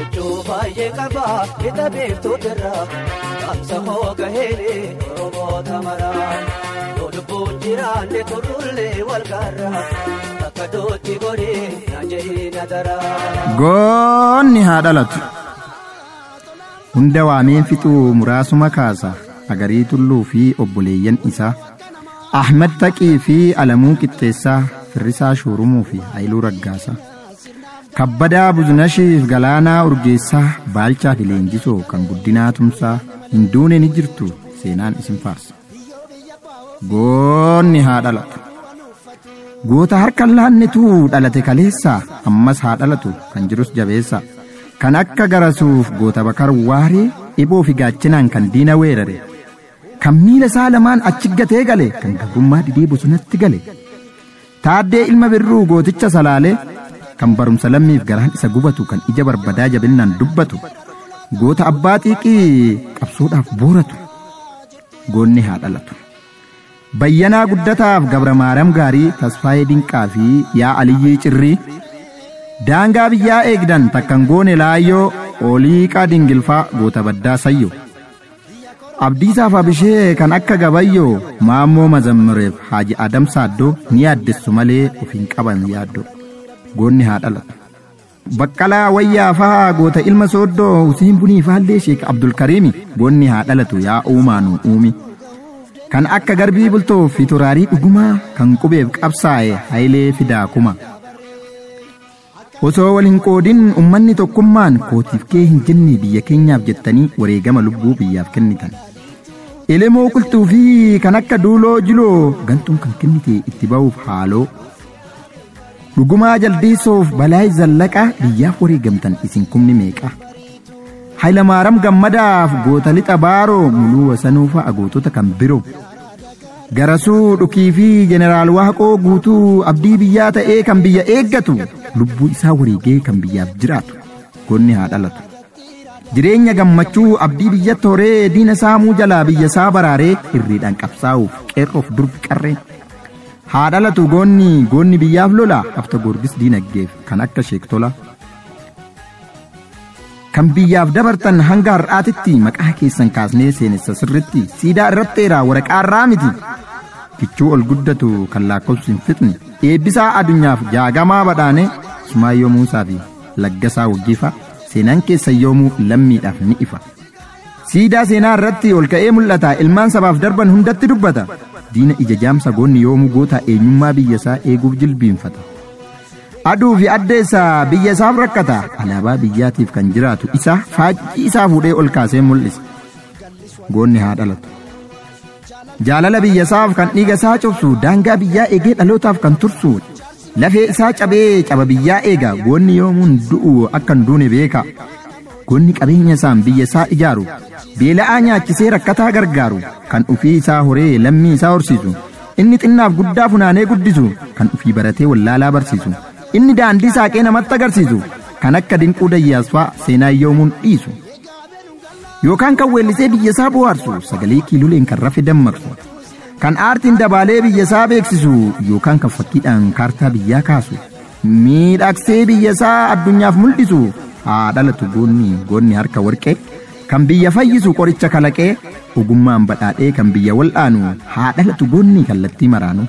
Michuu baay'ee qaba lixa beektoota Kamsa hooga heelee Oromoota maraa. Yoo lubbuun jiraanne turullee wal gaarraa bakka dootti godhee na jehii na daraa. Goonni haa dhalatu. Hunda waameen fixuu muraasuma kaasa Agarii Tulluu fi obboleeyyan isaa Ahmed Taqii fi Alamuu Qixxeessaa Firrisaa Shuurumuu fi Haayiluu Raggaasaa Kabbadaa Buzinashiif Galaanaa Urgeessaa Baalchaa fi Leenjisoo kan guddinaa tumsaa hin duune ni jirtu seenaan isin faarsa. Goonni haa dhalatu. Goota harka laannetu dhalate kaleessa ammas haa dhalatu kan jirus jabeessa. Kan akka garasuuf goota bakar waaree dhiboo fi gaachinaan kan diina weerare. Kan miila isaa lamaan achi gatee gale kan gabrummaa didee bosonatti gale. Taaddee ilma birruu gooticha salaalee kan barumsa lammiif garaan isa gubatu kan ija barbadaa jabinnaan dubbatu. Goota abbaa xiiqii qabsoodhaaf booratu. Goonni haa dhalatu. Bayyanaa guddataaf Gabra Maaram gaarii Tasfaayee Dinqaa fi yaa Aliyyii Cirrii. Daangaa biyyaa eegdan takkan goone laayyoo Oliiqaa Dingilfaa goota baddaa sayyoo. Abdiisaaf Abishee kan akka gabayyoo Maammoo Mazammireef Haaji Adam Saaddoo ni yaaddessu malee of hin qaban yaaddoo. Goonni haa dhalatu. Baqqalaa wayyaa faa goota ilma sooddoo Huseen Bunii faallee Sheek Abdulkariimi goonni haa dhalatu yaa uumaanu uumi. Kan akka garbii bultoo fi turaarii dhugumaa kan qubeef qabsaa'e Hayilee Fidaa kuma. Osoo wal hin qoodin ummanni tokkummaan kootiif kee hin jenne biyya keenyaaf jettanii wareegama lubbuu biyyaaf kennitan. Elemoo qulxuu fi kan akka duuloo jiloo gantuun kan kennite itti ba'uuf haaloo. Dhugumaa jaldeessoof balaa zallaqaa biyyaaf wareegamtan isin kumni meeqa. Hayilamaaram gammadaaf goota lixa baaroo muluu wasanuu fa'a gootota kan biroo. Garasuu dhukii fi jeneraal Waaqoo guutuu abdii biyyaa ta'ee kan biyya eeggatu lubbuu isaa wareegee kan biyyaaf jiraatu goonni haa dhalatu. Jireenya gammachuu abdii biyyatti horee diina saamuu jalaa biyya isaa baraaree hirriidhaan qabsaa'uuf qeerroof durbi qarree. Haa dhalatu goonni goonni biyyaaf lola hafta Goorgis diinagdeef kan akka Sheektola. Kan biyyaaf dabartan hanga har'aatitti maqaa keessan kaasnee seenessa sirritti siidaa irratti eeraa waraqaa irraa miti. Kichuu ol guddatu kan lakkoofsi hin fixne eebbisaa addunyaaf jaagamaa badhaane Sumaayyoo Muusaa fi Laggasaa Waggiifaa seenaan keessa yoomuu lammiidhaaf ni ifa. Siidaa seenaa irratti ol ka'ee mul'ata ilmaan sabaaf darban hundatti dubbata. Diina ija jaamsa goonni yoomuu goota eenyummaa biyya isaa eeguuf jilbiinfata. Aduu fi addeessa biyya isaaf rakkata alaabaa biyyaatiif kan jiraatu isa faajjii isaa fuudhee ol kaasee mul'isa. Goonni haa dhalatu. Jaalala biyya isaaf kan dhiiga isaa cobsu daangaa biyyaa eegee dhalootaaf kan tursu lafee isaa cabee caba biyyaa eega goonni yoomuun du'u akka hin duune beeka. Goonni qabeenya isaan biyya isaa ijaaru beela'aa nyaachisee rakkataa gargaaru kan ofii isaa horee lammii isaa horsiisu inni xinnaaf guddaa funaanee guddisu kan ofii baratee wallaalaa barsiisu. Inni daandii saaqee namatti agarsiisu kan akka dinquu dayyaasfaa seenaa yoomuun dhiisu. Yookaan kan weellisee biyya isaa bohaarsu sagalee kiiloleen kan rafe dammaqsu. Kan aartiin dabaalee biyya isaa beeksisu yookaan kan fakkiidhaan kaartaa biyyaa kaasu. Miidhagsee biyya isaa addunyaaf mul'isu haa dhalatu goonni goonni harka warqee kan biyya fayyisu qoricha kalaqee ogummaan badhaadhee kan biyya wal'aanu haa dhalatu goonni kallattii maraanu.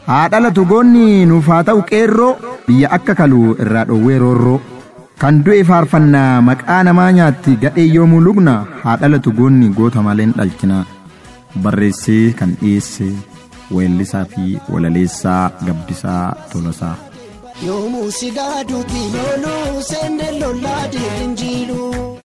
Haa dhalatu goonni nuuf haa ta'u qeerroo biyya akka kaluu irraa dhoowwee roorroo. Kan du'e faarfannaa maqaa namaa nyaatti gadhee yoomuu lugna haa dhalatu goonni goota maleen dhalchina. Barreessee kan dhiyeesse weellisaa fi walaleessaa Gabbisaa Tolosaa. Yoomuu si gaaduuti looluu seenne lollaa diinjiiluu.